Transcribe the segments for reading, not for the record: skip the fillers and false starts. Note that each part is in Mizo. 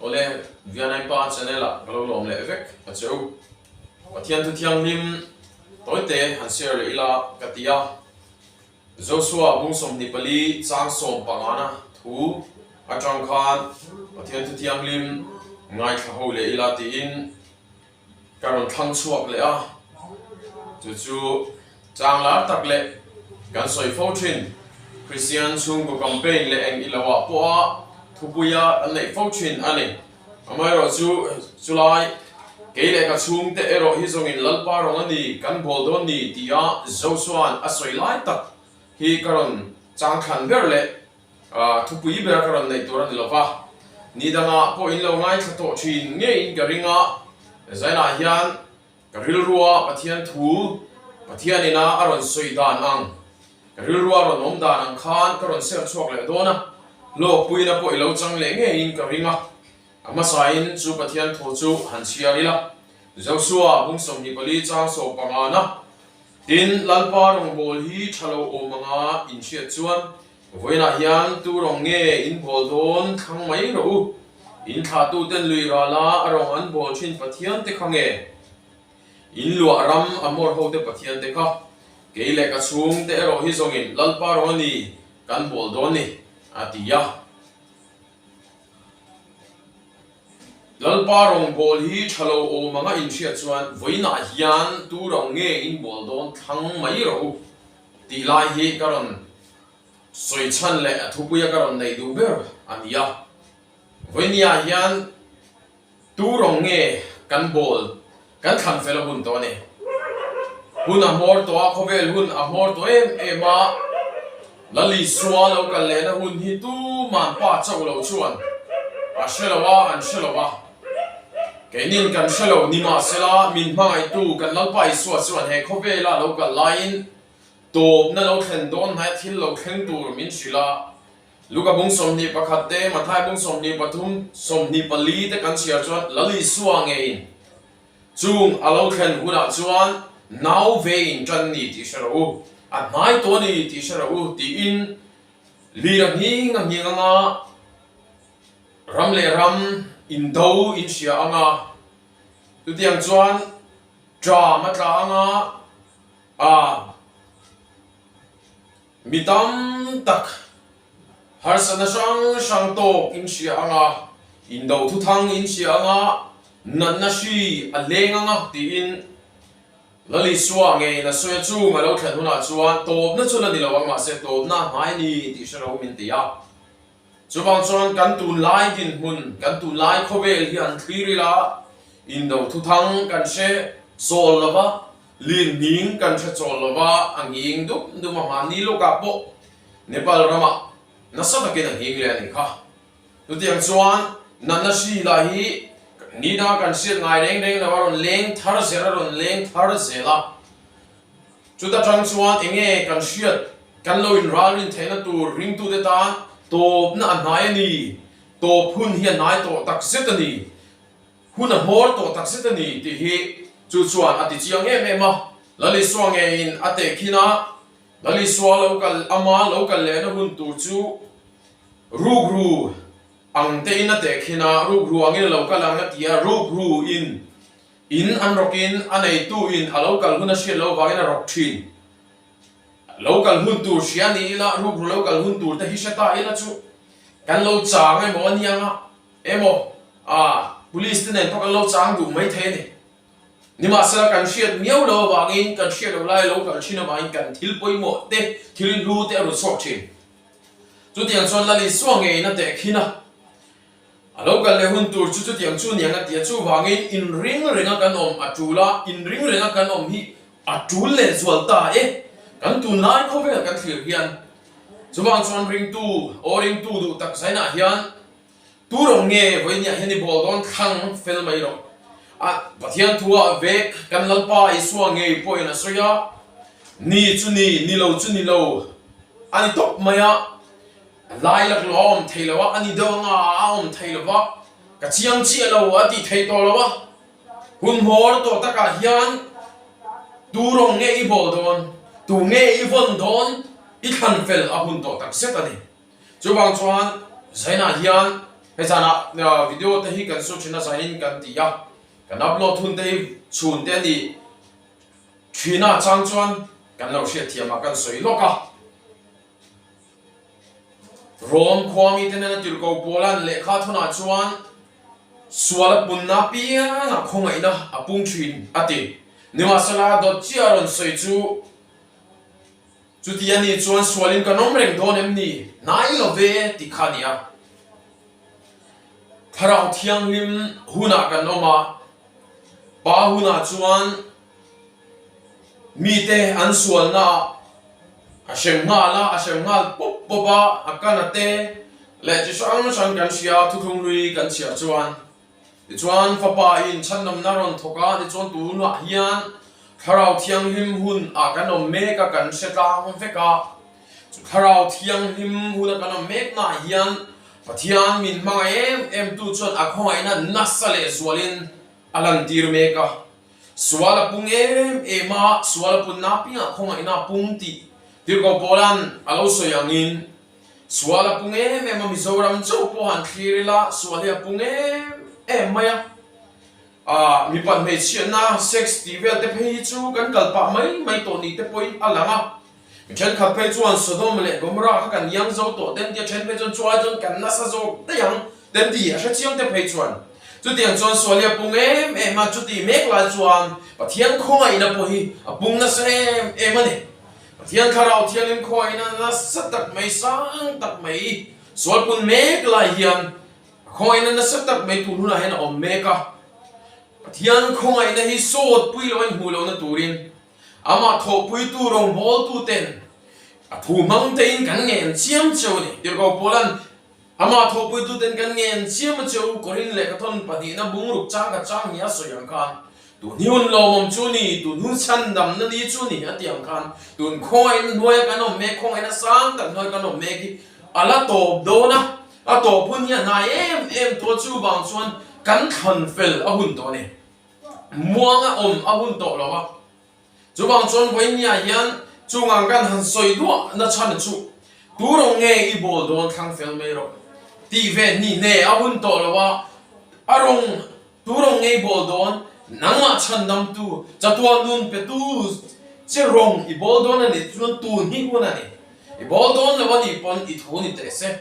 Awle, Vianai Pa channel ah ka lo lawm leh vek a che u. Pathian thu thianghlim tawite han share leh ila ka ti a. Joshua bung 24 chang sawm pangana thu atang khan Pathian thu thianghlim ngaithla ho leh ila tiin ka rawn thlang chhuak leh a, chu chu chang lar tak leh kan sawi fo thin Kristian chhungkaw campaign leh eng ilo ah pawha thupuia kan neih fo thin a ni. Amaherawh chu chulai kei leh ka chhungte erawh hi zawngin Lalpa rawng a ni kan bawl dawn ni tia Josua'n a sawi lai tak hi ka rawn chang thlan ber leh Thupui ber ka rawn neih tur a ni lo va, ni dangah pawh in lo ngaithla tawh thin ngeiin ka ring a, Zainah hian ka rilrua Pathian thu Pathian ina a rawn sawi dan ang, ka rilrua rawn awm dan ang khan ka rawn ser chhuak leh dawn a, hlawkpuina pawh i lo chang leh ngeiin ka ring a, a hmasain chu Pathian thu chu han chhiar ila, Joshua bung 24 chang sawm pangana, Tin, Lalpa rawngbâwl hi ṭha lo awm anga inhriat chuan Vawiinah hian tu rawng nge in bawl dawn thlang mai rawh u. In thlahtuten lui rala a rawng an bawl thin Pathian te kha nge? In luah ram a hmawr hote Pathian te kha? Kei leh ka chhung te erawh hi zawngin Lalpa rawng a ni kan bawl dawn ni, a ti a. Lalpa rawng bawl hi tha lo awm anga inhriat chuan vawiinah hian tu rawng nge in bawl dawn thlang mai rawh u tih lai hi ka rawn sawi chhan leh a thupuia ka rawn neih duh ber a ni a. Vawinia hian tu rawng nge kan bawl kan thlan fel a hun tawh a ni. Hun a hmawr tawh a, khawvel hun a hmawr tawh em em a, Lal Isua lo kal lehna hun hi tuman pa chauh lo chuan a hre lo a, an hre lo a. Keinin kan hre lo nimahsela min hmangaihtu kan Lalpa Isua chuan he khawvela lo kal laiin Tawpna lo thlen dawn hnai thil lo thleng tur min hrilh a, Luka bung 21 te, Mathai bung 23, 24 te kan chhiar chuan Lal Isua ngeiin chung a lo thlen hunah chuan nau ve in tan ni tih hre rawh u, a hnai tawh a ni tih hre rawh u tiin lir a nghing a nghing anga ram leh ram indo in hria anga chutiang chuan ṭam a tla anga A, mi tam tak harsatna hrang hrang tawk in hria ang a, indo thuthang in hria ang a, natna hri a leng ang a tiin Lal Isua ngeiin a sawi a, chung a lo thlen hunah chuan tawpna chu la ni lo ang mahse tawpna a hmai a ni tih hre lo min ti a. Chuvang chuan kan tunlai dinhmun, kan tunlai khawvel hi an thlir ila, indo thuthang kan hre chawl lo va, lin hning kan hre chawl lo va, a nghing dup dup a, mahni lawkah pawh Nepal ramah nasa takin a nghing leh a nih kha. Chutiang chuan natna hri lah hi ni danga kan hriat ngai reng reng lo, a rawn leng thar zel, a rawn leng thar zel a. Chuta tang chuan enge kan hriat, kan lo inralrin theihna tur ringtute tan tawpna a hnai a ni, tawp hun hi a hnai tawh tak zet a ni, hun a hmawr tawh tak zet a ni tih hi chu chuan a ti chiang em em a. Lal Isua ngeiin a tehkhin a, Lal Isua lo kal, ama lo kal lehna hun tur chu rukru ang tein a tehkhin a, rukru angin a lo kal ang a ti a, rukru in In an rawk in a neitu in a lo kal hun a hriat loh avangin a rawk thin. Lo kal hun tur hria ni ila, rukru lo kal hun tur te hi hre ta ila chu kan lo chang emaw a niang a, emaw ah police te nen pawh kan lo chang duh mai thei a ni. Nimahsela kan hriat miau lo avangin kan hriat loh lai lo kal thin avangin kan thil pawimawh te, thil hlu te a rut chhuak thin. Chutiang chuan Lal Isua ngeiin a tehkhin a. A lo kal leh hun tur chu chutiang chu niang a ti a, chuvangin inring renga kan awm a tul a, inring renga kan awm hi a tul leh zual ta e, kan tunlai khawvel kan thlir hian. Chuvang chuan ringtu, aw ringtu duh tak zainah hian tu rawng nge vawiiniah hian i bawl dawn thlang fel mai rawh. A, Pathian thuah vek kan Lalpa Isua ngei pawhin a sawi a, ni chu ni, ni lo chu ni lo a ni tawp mai a, Lai lak lo a awm thei lo a, a ni deuh anga a awm thei lo va, ka chiang chiah lo a tih thei tawh lo a. Hun hmawr tawh takah hian tu rawng nge i bawl dawn, tu nge i vawn dawn i thlan fel a hun tawh tak zet a ni. Chuvang chuan Zainah hian. Hei zanah video te hi kan shoot thin a zanin kan ti a, kan upload hun te hi chhun te a nih thin a chang chuan kan lo hriatthiam ah kan sawi lawk a. Rom khua mite nena tirhko Paula'n lehkha thawnah chuan sual a punna apiangah khawngaihna a pung thin a ti. Nimahsela dawt chiah a rawn sawi chu chuti a nih chuan sualin kan awm reng dawn em ni? Hnai lo ve ti kha a ni a. Thlarau Thianghlim hunah kan awm a, Pa hunah chuan Mite an sualna ah a hrem nghal a, a hrem nghal pawp pawp a, a kana te leh chi hrang hrang kan hria a, thuthlung hlui kan chhiar chuan tichuan fapa in chhandamna rawn thawk a, tichuan tunah hian Thlarau Thianghlim hun ah kan awm mek a, kan hre tlang vek a, chu Thlarau Thianghlim hun a kan awm mek naah hian Pathian min hmangaih em em tu chuan a khawngaihna nasa leh zualin a lantir mek a. Sual a pung em em a, sual a punna apiangah khawngaihna a pung tih Tirhkoh Paula'n a lo sawi angin, sual a pung em em a, Mizoram chauh pawh han thlir ila sual hi a pung em em mai a. Aah, mipat hmeichhiatna, sex tih vel te phei hi chu kan kal pah mai mai tawh ni te pawhin a lang a. Mi thenkhat phei chuan Sodom leh Gomorrah kha kan iang zo tawh ten tia then phei chuan chu ai chuan kan nasa zawk daih ang ten ti a hre chiang te phei chuan chutiang chuan sual hi a pung em em a, chuti mek lai chuan Pathian khawngaihna pawh hi a pung nasa em em a ni. Pathian Thlarau Thianghlim khawngaihna nasa tak mai sang tak mai sual pun mek lai hian a khawngaihna nasa tak mai tun hunah hian a awm mek a, Pathian khawngaihna hi sawt pui lo a inhmuh lohna turin Amah thawhpuitu rawngbawltuten a thu hmang tein kan ngen chiam cheu a ni. Tirhkoh Paula'n Amah thawhpuituten kan ngen chiam a cheu Korin lehkhathawn pahnihna bungruk chang khat chang hi a sawi ang khan, Tun hi hun lawmawm chu ni, tun hun chhandamna ni chu ni a ti ang khan, tun khawngaihna hnuaia kan awm mek, khawngaihna sang tak hnuaia kan awm mek hi a la tawp dawn a, a tawp hun hi a hnai em em tawh a, chuvang chuan kan thlan fel a hun tawh a ni. Muanga awm a hun tawh lo a, chuvang chuan vawinia hian chungang kan han sawi duah na chhan chu tu rawng nge i bawl dawn thlang fel mai rawh tih ve ni hne a hun tawh lo a, a rawng tu rawng nge i bawl dawn nangmah chhandamtu chatuan nun petu che rawng i bawl dawn a nih chuan tun hi hun a ni, i bawl dawn lo a nih pawn i thu ni teh se.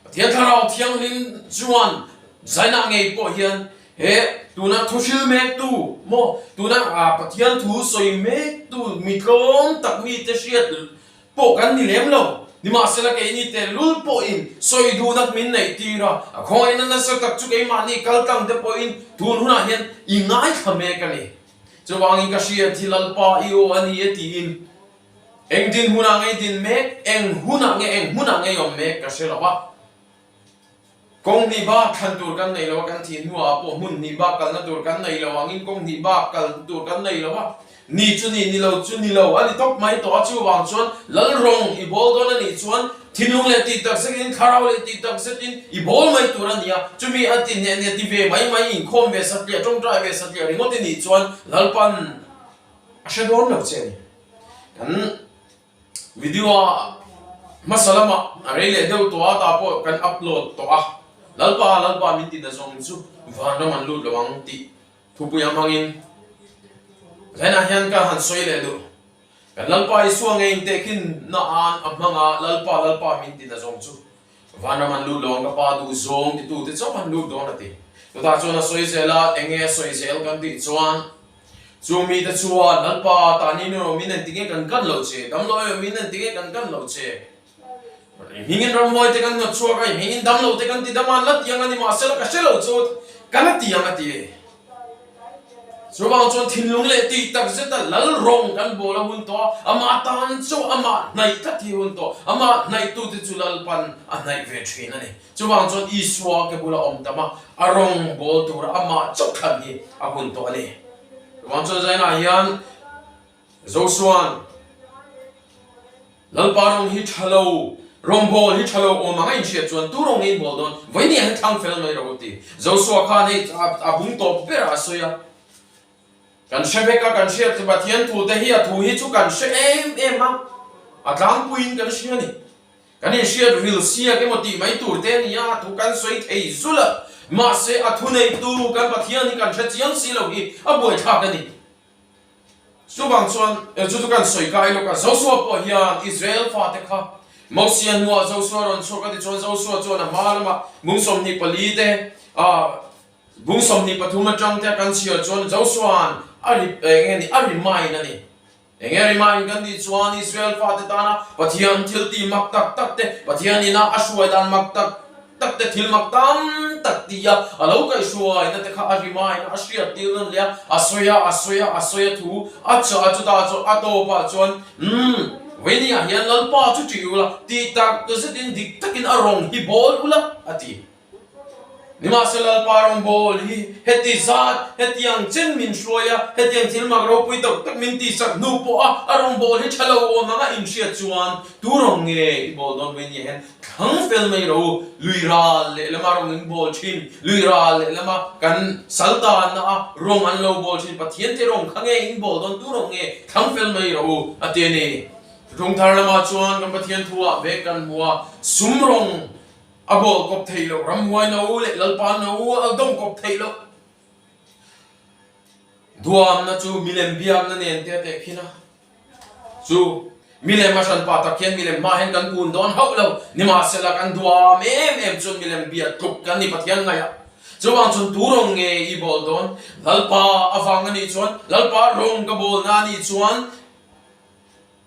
Pathian Thlarau Thianghlim chuan zainah ngei pawh hian He tuna thu hril mektu maw, tuna Pathian thu sawi mektu mi tlawm tak mite hriat pawh kan ni lem lo. Nimahsela keini tehlul pawhin sawi duhnak min neih tir a, a khawngaihna nasa tak chu keimahni kal tlang te pawhin tun hunah hian i ngaithla mek a ni. Chuvangin ka hriat hi Lalpa i aw a ni e tiin eng dinhmunah nge i din mek, eng hunah nge eng hmunah nge i awm mek ka hre lo va. Kawng hnih bak thlan tur kan nei lo a, kan thih hnuah pawh hmun hnih bak kalna tur kan nei lo angin kawng hnih bak kal tur kan nei lo a, ni chu ni, ni lo chu ni lo a ni tawp mai tawh a, chuvang chuan lal rawng i bawl dawn a nih chuan thinlung leh tih tak zetin, thlarau leh tih tak zetin i bawl mai tur a ni a, chumi a ti hneh hneh ti ve mai mai inkhawm ve satliah, tawngtai ve satliah ringawt i nih chuan Lalpan a hre dawn lo che a ni. Kan. Video a hmasa lamah a rei leh deuh tawh a, tah pawh kan upload tawh a, Lalpa Lalpa min ti na zawng chu vanram an lut lo ang tih thupui a hmangin zainah hian ka han sawi leh duh. Kan Lalpa Isua ngei intehkhin na an a hmang a, Lalpa Lalpa min ti na zawng chu Vanram an lut lo ang ka pa duh zawng titu te chauh an lut dawn a ti. Chutah chuan a sawi zel a, eng nge a sawi zel kan tih chuan chu mite chuan Lalpa tahni nu min en tinge kan kan loh che, damlo emaw min en tinge kan kan loh che. I hmingin ramhuai te kan hnawt chhuak a, i hmingin damlo te kan ti dam a, an la ti ang a ni mahsela ka hre lo chu ka la ti ang a ti. Chuvang chuan thinlung leh tih tak zeta lal rawng kan bawl a hun tawh a, amah tan chauh amah hnaih tlat hi a hun tawh. Amah hnaihtute chu Lalpan a hnaih ve thin a ni. Chuvang chuan Isua ke bula awm tam a, a rawng bawl tura amah chauh thlan hi a hun tawh a ni. Chuvang chuan zainah hian Josua'n Lalpa rawng hi tha lo, rawngbawl hi tha lo awm ang a inhriat chuan tu rawng nge i bawl dawn? Vawinia hian thlang fel mai rawh u ti. Joshua khan hei a bung tawp berah a sawi a. Kan hre vek a, kan hriat chu Pathian thu te hi a thu hi chu kan hre em em a, a tlangpuiin kan hria a ni. Kan inhriat ril siak emaw tih mai tur te a ni a, thu kan sawi thei zul a, mahse a thuneitu kan Pathian hi kan hre chiang si lo hi a buaithlak a ni. Chuvang chuan chu chu kan sawi kai lawk a, Joshua pawh hian Israel fate kha Mosia hnuah Joshua rawn chhuak a ti chuan Joshua chuan a hma lamah bung 24 te bung 23 atang te a kan chhiar chuan Joshua'n a ri eng nge ni a remind a ni. Eng nge remind kan tih chuan Israel fate tana Pathian thil tih mak tak tak te, Pathian ina a hruai dan mak tak tak te, thil mak tam tak tih a a lo kaihhruaina te kha a remind a, a hriat tir nawn leh a, a sawi a, a sawi a, a sawi a thu a chah a chutah chuan a tawpah chuan umm Vawinia hian Lalpa chu ṭih ula tih tak zetin dik takin a rawng hi bawl ula a ti. Nimahsela Lalpa rawngbawl hi heti zat, hetiang chen min hruai a, hetiang thil mak ropui tak tak min tihsak hnu pawh a, a rawngbawl hi tha lo awm anga inhriat chuan tu rawng nge i bawl dawn mai nia hian thlang fel mai ro u, lui ral lehlam a rawng in bawl thin, lui ral lehlam a kan sal tanna a rawng an lo bawl thin, Pathian te rawng kha nge in bawl dawn tu rawng nge thlang fel mai ro u a ti a ni. Thuthlung thar lamah chuan kan Pathian thu ah vek kan hmu a, sum rawng A bawl kawp theih loh, ramhuai no leh lalpa no a dawng kawp theih loh. Duamna chu milem biakna nen te a tehkhin a. Chu milem a hranpa tak hian milem hma hian kan kun dawn hauh lo. Nimahsela kan duam em em chuan milem bia tluk kan ni Pathian ngaih a. Chuvang chuan tu rawng nge i bawl dawn? Lalpa avang a nih chuan, Lalpa rawng ka bawlna a nih chuan,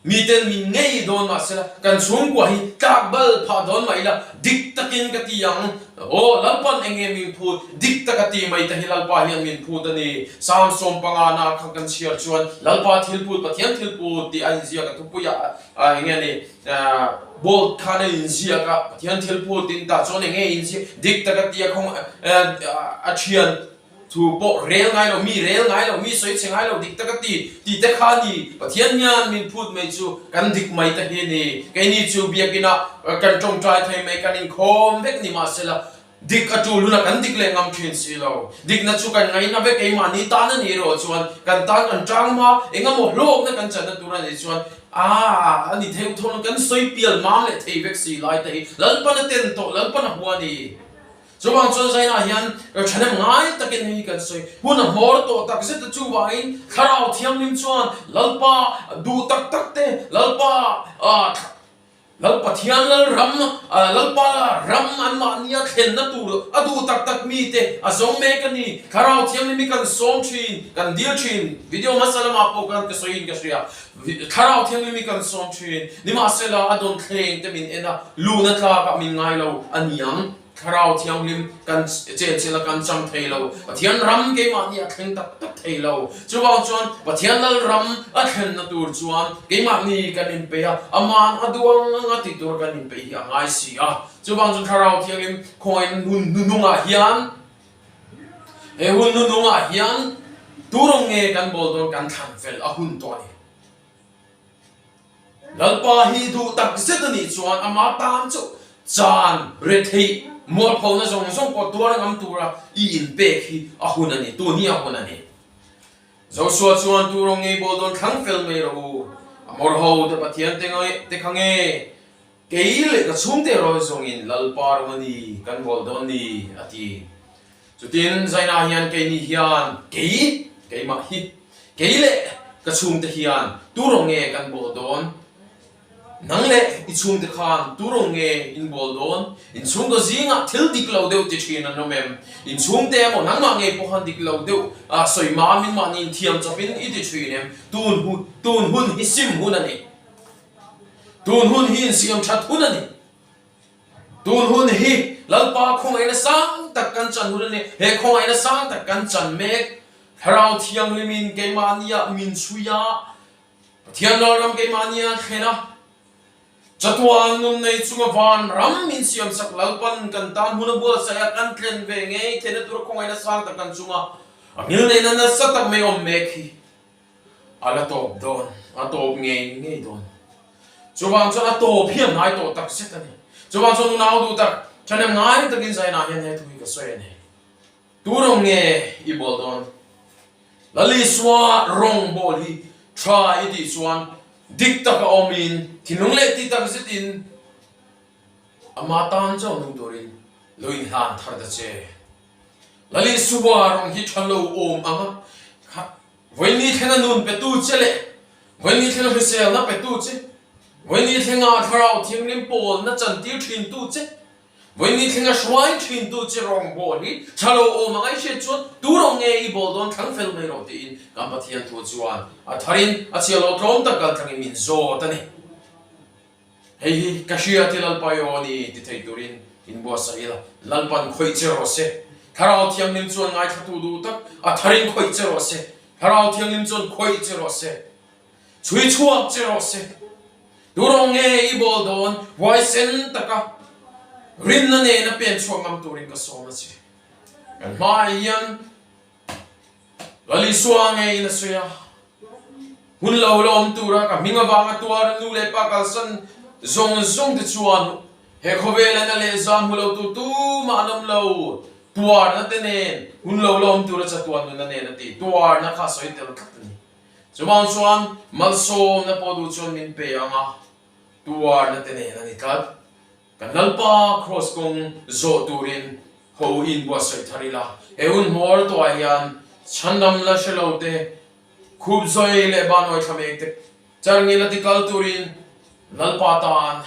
Miten min ngei dawn mah sela, kan chhungkua hi tlak bal phah dawn mah ila, dik takin ka ti ang. Aw, Lalpan eng nge min phut? Dik taka ti mai te hi Lalpa hian min phut a ni. Psalm 15 na kha kan chhiar chuan, Lalpa thil phut, Pathian thil phut tih a inziak a, thupuiah eng nge ni, bold khan a inziak a, Pathian thil phut tin tah chuan eng nge inziak, dik taka ti a khawng a thian. Thu pawh rel ngai lo, mi rel ngai lo, mi sawi chhe ngai lo, dik tak a ti, tih te kha a ni. Pathian hian min phut mai chu kan dik mai ta hi a ni. Keini chu biakinah kan tawngtai thei mai, kan inkhawm vek ni mahsela dik a tul hunah kan dik leh ngam thin si lo. Dikna chu kan ngaihna vek keimahni tan a nih erawh chuan kan tan kan tang hma, eng emaw hlawkna kan channa tur a nih chuan aaa a ni theuh tho lo, kan sawi pial mam leh thei vek si lai te hi Lalpan a ten tawh, Lalpan a hua a ni. Chuvang chuan Zaina hian thahnem ngai takin hei hi kan sawi. Hun a hmawr tawh tak zet a, chuvangin Thlarau Thianghlim chuan Lalpa duh tak tak te, Lalpa Lal Pathian Lalram, Lalpa ram anmahnia thlenna tur a duh tak tak mite a zawng mek a ni. Thlarau Thianghlim hi kan sawm thin, kan dil thin. Video hmasa lamah pawh khan ka sawiin ka hria. Thlarau Thianghlim hi kan sawm thin. Nimahsela a dawn thleng te min en a, luna tlakah min ngai lo a ni ang. Thlarau Thianghlim kan chenchilh a kan chang thei lo. Pathian ram keimahni a thleng tak tak thei lo. Chuvang chuan Pathian Lal ram a thlenna tur chuan keimahni kan inpeih a, aman a duh ang anga tih tur kan inpeih hi a ngai si a. Chuvang chuan Thlarau Thianghlim khawngaihna hun hnunungah hian he hun hnunungah hian tu rawng nge kan bawl dawn kan thlan fel a hun tawh a ni. Lalpa hi duh tak zet a nih chuan ama tan chu chan retheih mualphona zawng zawng pawh tuar ngam tura i inpek hi a hun a ni, tun hi a hun a ni. Joshua chuan tu rawng ngei bawl dawn thlang fel mai rawh u, a mawr ho te Pathian te te kha nge kei leh ka chhungte erawh zawngin Lalpa rawng a ni kan bawl dawn ni a ti. Chutin Zaina hian keini hian kei, keimah hi, kei leh ka chhungte hian tu rawng nge kan bawl dawn? Nang leh i chhungte khan tu rawng nge in bawl dawn? In chhungkaw zingah thil dik lo deuh ti thin an awm em? In chhungte emaw nangmah ngei pawh khan dik lo deuh sawi mamin mahni inthiam chawpin i ti thin em? Tun hun, tun hun hi sim hun a ni. Tun hun hi insiam that hun a ni. Tun hun hi Lalpa khawngaihna sang tak kan chan hun a ni. He khawngaihna sang tak kan chan mek. Thlarau Thianghlimin keimahnia min chhui a, Pathian Lalram keimahnia thlen a, chatuan nun nei chunga van ram min siamsak Lalpan kan tan hun a buatsaih a, kan tlen ve ngei theihna tura khawngaihna sang tak kan chunga a ngilneihna nasa tak mai awm mek hi. A la tawp dawn, a tawp ngei ngei dawn. Chuvang chuan a tawp hi a ngai tawh tak zet a ni. Chuvang chuan unau duh tak, thahnem ngai takin Zaina hian he thu hi ka sawi a ni. Tu rawng nge i bawl dawn? Lal Isua rawng bawl hi tha i tih chuan dik taka awmin, thinlung leh ti tak zetin. Ama tan chauh nung turin lo inhlan thar ta che. Lal Isua rawng hi tha lo awm ang a, kha vawiini thlenga nun petu che leh vawiini thlenga hriselna petu che, vawiini thlenga Thlarau Thianghlim pawlna chantir thintu che, vawiini thlenga hruai thintu che rawngbawl hi tha lo awm ang a i hriat chuan tu rawng nge i bawl dawn thlang fel mai rawh tiin kan Pathian thu chuan a tharin a chhiah lo tlawm tak kal tlangin min zawt a ni. Hei hi ka hria ti Lalpa i aw ni ti thei turin in buatsaih ila, Lalpan khawih che rawh se. Thlarau Thianghlim chuan ngaithlatu duh tak a tharin khawih che rawh se. Thlarau Thianghlim chuan khawih che rawh se. Chhui chhuak che rawh se. Tu rawng nge i bawl dawn huaisen taka rinna nena pen chhuak ngam turin ka sawm a che. Kan hmaah hian Lal Isua ngeiin a sawi a, Hun lo la awm tura ka hming avanga tuar nu leh pa kalsan zawng zawng te chuan he khawvela na leh zam hmu lo tu tumah an awm lo, tuarna te nen hun lo la awm tura chatuan nuna nen a ti. Tuarna kha a sawi tel tlat a ni. Chuvang chuan malsawmna pawh duh chuan min pe ang a, tuarna te nen a ni tlat. Kan Lalpa Kraws kawng zawh turin ho in buatsaih thar ila, he hun hmawr tawhah hian chhandam la hre lo te, khup zawi leh banawi thla mek te charngil a tikal turin Lalpa tan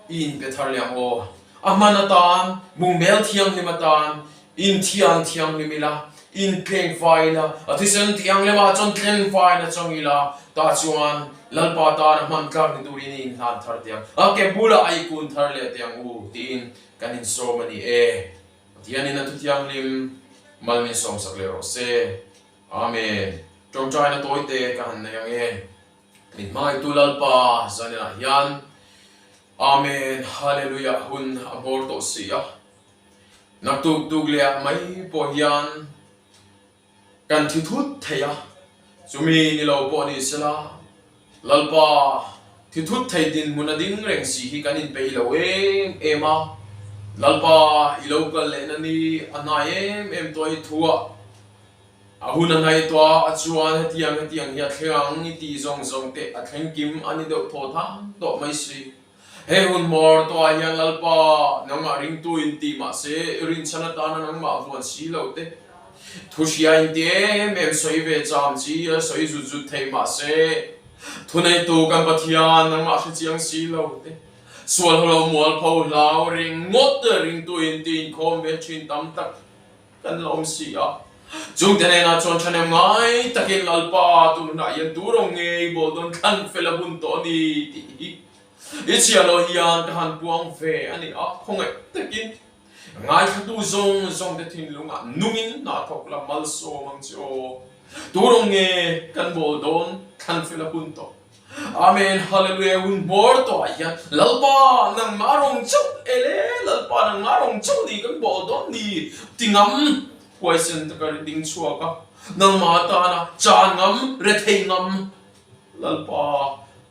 i inpe thar leh ang aw. A hman atan, bungbel thianghlim atan inthian thianghlim ila, intleng fai ila, a thisen thianghlimah chuan tleng faina chang ila, tah chuan Lalpa tan a hman tlak ni turin i inhlan thar teh ang, a ke bulah a i kun thar leh teh ang u tiin kan insawm a ni e. Pathianin a thuthianghlim mal min sawmsak leh rawh se. Amen. Tawngtaina tawi te ka han nei ang e. Min hmangaihtu Lalpa zaninah hian Amen Hallelujah hun a hmawr tawh si a. Naktuk tuk leh ah mai pawh hian kan thi thut thei a, chumi ni lo pawh ni sela Lalpa thi thut thei dinhmun a ding reng si hi kan inpeih lo em em a, Lalpa i lo kal lehna ni a hnai em em tawh i thu ah a hun a hnaih tawh a, a chuan hetiang hetiang hi a thleng ang i tih zawng zawng te a thleng kim a ni deuh thaw thang tawh mai si. He hun hmawr tawhah hian Lalpa, nangmah ringtu in ti mah se, rinchhan atana nangmah vuan si lo te, thu hria in ti em em sawi ve cham chi a sawi zut zut thei mah se, thuneitu kan Pathian nangmah hre chiang si lo te, sual ho lo mualpho hlau ringawt ringtu in ti inkhawm ve thin tam tak kan la awm si a. Chungte hnenah chuan thahnem ngai takin Lalpa tun hunah hian tur awm ngei bawl dawn thlan fel a hun tawh a ni tih hi i chhiah loh hian ka han puang ve a ni a, khawngaih takin ngaithlatu zawng zawng te thinlungah nungin hna thawk la malsawm ang che aw. Tur awm nge kan bawl dawn thlan fel a hun tawh. Amen Hallelujah hun hmawr tawh ah hian Lalpa nangmah rawng chauh ele Lalpa nangmah rawng chauh ni kan bawl dawn ni ti ngam huaisen taka ri ding chhuak a nangmah atana chan ngam rethei ngam Lalpa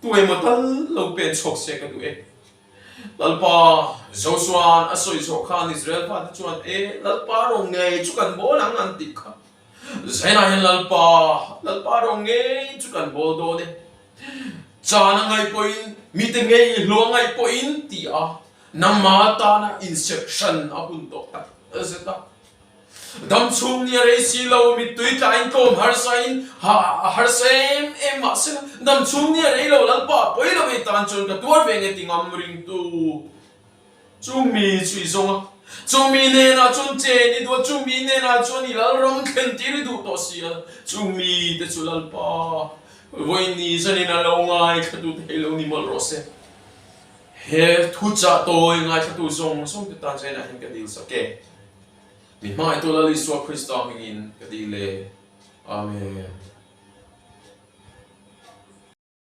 tu emaw tal lo pen chhuak se ka duh e Lalpa Josua'n a sawi zawh khan Israel fate chuan e Lalpa rawng ngei chu kan bawl ang an tih kha Zainah hian Lalpa, Lalpa rawng ngei chu kan bawl dawn e. Chan a ngaih pawhin, mite ngei hlu a ngaih pawhin ti a, nangmah atana insek hran a hun tawh tak zet a. Dam chhung ni a rei si lo, mittui tlain tlawm harsain a harsa em em mahse dam chhung ni a rei lo Lalpa pawi lo ei tan chuan ka tuar ve nge ti ngam ringtu. Chu mi chu i zawng a, chu mi hnenah chuan chen i duh a, chu mi hnenah chuan i lalram thlen tir i duh tawh si a, chu mi te chu Lalpa vawiin zanin a lo ngaithlatu te hei lo ni mawlh rawh se. He thuchah tawi ngaithlatu zawng zawng te tan zainah hian ka dil sak e. Mi hmangaihtu Lal Isua Krista hmingin ka dil e. Amen.